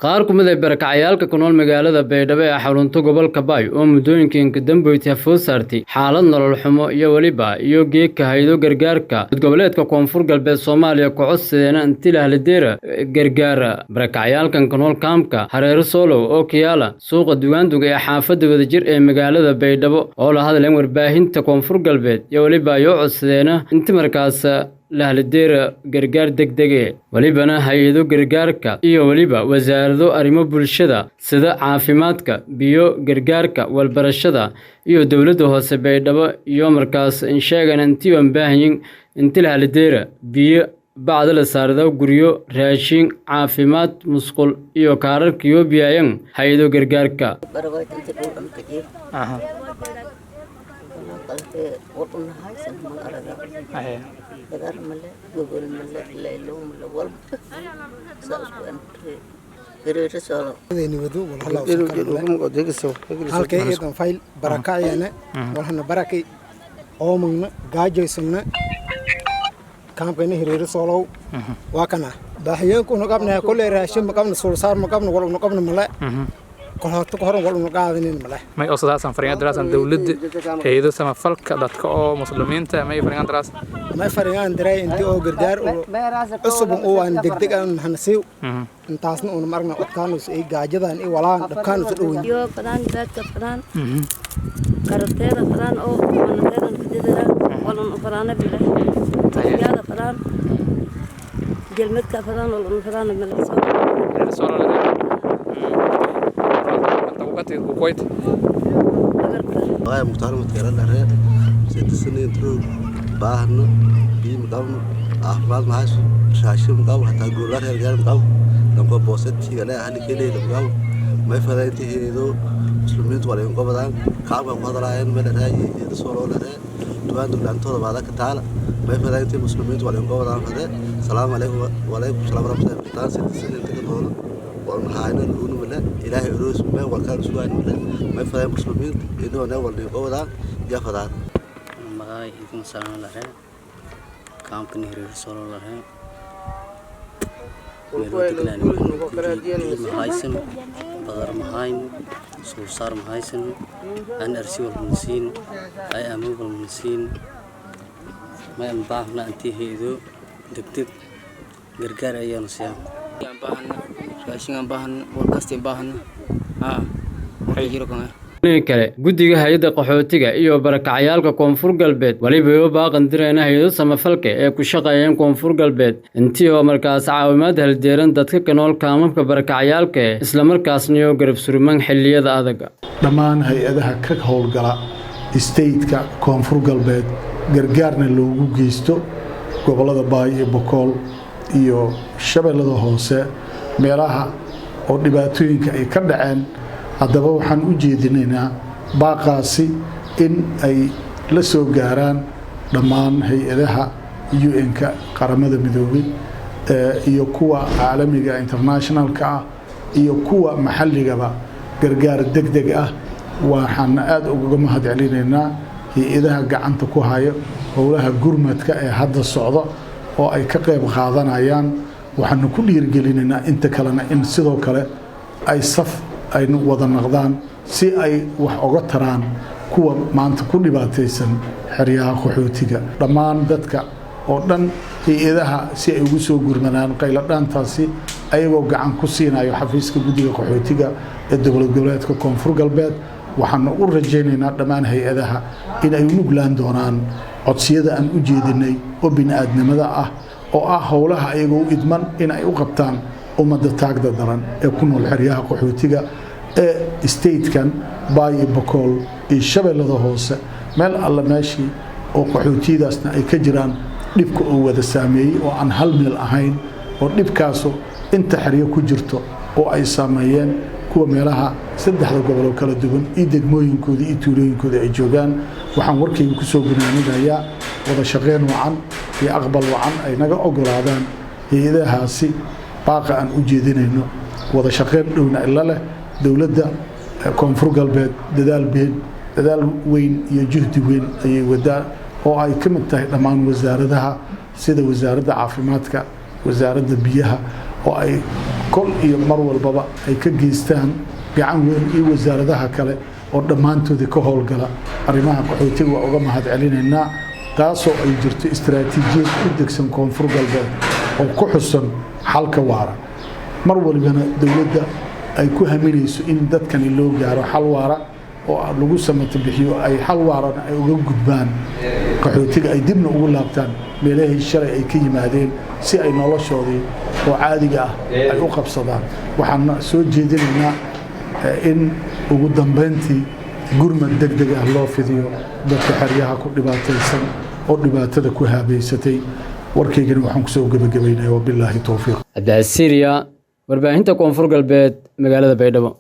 Qaar ka mid ah barakacayaalka ku nool magaalada Baydhabo ee xarunta gobolka Baay oo muddooyinkii dambeeyay food saartay xaalad nolol xumo iyo weliba iyo geedka hay'ado gargaarka goboleedka Koonfur Galbeed Soomaaliya ku codsadeen intii la helideera gargaar. Barakacayaalkan ku nool kaamka Hareero Solow oo Kiyaala suuqa Dugaanduga ee xaafadda wadajir ee magaalada Baydhabo oo la hadleen warbaahinta Koonfur Galbeed iyo weliba iyo codsadeen intii markaas la helideera gargaar degdeg ah, walibana hay'ado gargaarka iyo weliba wasaarado arrimo bulshada sida caafimaadka, biyo, gargaarka, walbarashada iyo dowladda hoose Baydhabo iyo markaas in sheegan intii aan baahanyin intii la helideera biyo, bacda la saarado guryo, raashin, caafimaad, musqul iyo kaararka iyo biyayan hay'ado gargaarka. Badar male, gogol male, laylo male, walba saa isku entay Hireere Solo. Halkay eedan fayl barakacayana walhana barakay oomagna gaajaysana kaamkayna Hireere Soolow waa kana baaxiyeenku una qabnaya kolley raashin ma qabna, suulsaar ma qabna, wal una qabna male, kolhorta ka horan wal una qaadanin male. May osadaasan fariin daraasan dawladda, hay'ado samafalka, dadka oo muslimiinta, may fariin daraas? May fariinaan diray intii oo gargaar oo cusub oo waan degdeg aan hanasiiw intaasna una marna codkaanus ay gaajadan iyo walaan dhabkaanus dhoweyn. Iyo fadaan baadka fadaan karateeda fadaan oo wanateedan kudidadaan walan fadaana bileh yaada fadaan gelmadka fadaan walan fadaana male. Waaya Mukhtaar Mudkeera dharee seddesan intuu baahno, biyo maqabno, caafimaad mahayso, raashin maqabo, hataa goolaar hergaar maqabo, lanko boosetiga le hali keleyla maqabo. May fada intii heedo muslimiintu waa lain qobadaan kaabka ku hadalaayeen meel raayi heedo soo loo dharee dugaan duglaantooda baada ka taala. May fada intii muslimiintu waa lain qobadaan fade. Salaamu calaykum. Walaykum salaam warahmatullahi wabarakatuh. 3 sano inta ka noolo waan haayna uunu male Ilaahay uroos may walkaan sugaan male. May fadaan muslimiinta inuu ne walin qobadaan yaa fadaan. Magacay idin salaan laree, kaamkan Hireere Solo laree, ma haysano, badar ma hayno, suusaar ma haysano, an arsi walmana siin, ay amin walmana siin. May an baahna intii haydo degdeg gargaar ayaanu siiyaan. Baahna raashin aan baahna, walkastiin baahna haa jiro kan. Kale guddiga hay'adda qaxootiga iyo barakacayaalka Koonfur Galbeed weliba iyo baaqan dirayna hay'ado samafalka ee ku shaqeeyeen Koonfur Galbeed intii oo markaas caawimaad haldeeran dadka ka nool kaamamka barakacayaalka ee islamarkaasna iyo garab surman xilliyada adag. Dhammaan hay-adaha ka howlgala stateka Koonfur Galbeed gargaarna loogu geysto gobollada Baay iyo Bokool iyo Shabeellada Hoose, meelaha oo dhibaatooyinka ay ka dhaceen. Haddaba waxaan u jeedinaynaa baaqaasi in ay la soo gaaraan dhammaan hay-adaha UN-ka, Qaramada Midoobay iyo kuwa caalamiga internationalka ah iyo kuwa maxalligaba gargaar deg deg ah. Waxaana aada ugaga mahad celinaynaa hay-adaha gacanta ku hayo howlaha gurmadka ee hadda socda oo ay ka qayb qaadanayaan. Waxaanu ku dhiirigelinaynaa inta kalena in sidoo kale ay saf ay wada naqdaan si ay wax oga taraan kuwa maanta ku dhibaataysan xeryaha qaxootiga. Dhammaan dadka oo dhan hay-adaha si ay ugu soo gurmadaan qayladhaantaasi, ayagoo gacan ku siinayo xafiiska guddiga qaxootiga ee dowlad goboleedka Koonfur Galbeed. Waxaanu u rajaynaynaa dhammaan hay-adaha in ay u nuglaan doonaan codsiyada aan u jeedinay oo bini-aadnimada ah oo ah howlaha ayagoo u idman in ay u qabtaan ummadda taagda daran ee ku nool xeryaha qaxootiga ee statekan Baay iyo Bakool iyo Shabeellada Hoose, meel alle meeshii oo qaxootiyadaasna ay ka jiraan dhibka oo wada saameeyey oo aan hal meel ahayn, oo dhibkaasu inta xeryo ku jirto oo ay saameeyeen kuwa meelaha saddexda gobol oo kala duwan iyo degmooyinkooda iyo tuulooyinkooda ay joogaan. Waxaan warkayga ku soo gunaaninayaa wada shaqeyn wacan iyo aqbal wacan ay naga ogolaadaan hay-adahaasi baaqa aan u jeedinayno, wada shaqeyn dhowna ila leh dowladda Koonfur Galbeed. Dadaal been dadaal weyn iyo juhdi weyn ayay wadaa oo ay ka mid tahay dhammaan wasaaradaha sida wasaaradda caafimaadka, wasaaradda biyaha. Oo ay kol iyo mar walbaba ay ka geystaan gacan weyn, iyo wasaaradaha kale oo dhammaantoodii ka howlgala arrimaha qaxootiga, waa uga mahad celinaynaa. Taasoo ay jirto istaraatiijiyad u degsan Koonfur Galbeed oo ku xusan xalka waara, mar walibana dowladda ay ku haminayso in dadkani loo gaaro xal waara oo lagu samato bixiyo, ay xal waarana ay uga gudbaan qaxootiga, ay dibna ugu laabtaan meelahii shalay ay ka yimaadeen, si ay noloshoodii oo caadiga ah ay u qabsadaan. Waxaan soo jeedinaynaa in ugu dambeyntii gurmad deg deg ah loo fidiyo dadka xeryaha ku dhibaataysan oo dhibaatada ku haabaysatay. Warkaygana waxaan kusoo gebagabaynaya wabilaahi towfiiq. Cabdicasiiriya, warbaahinta Koonfur Galbeed, magaalada Baydhabo.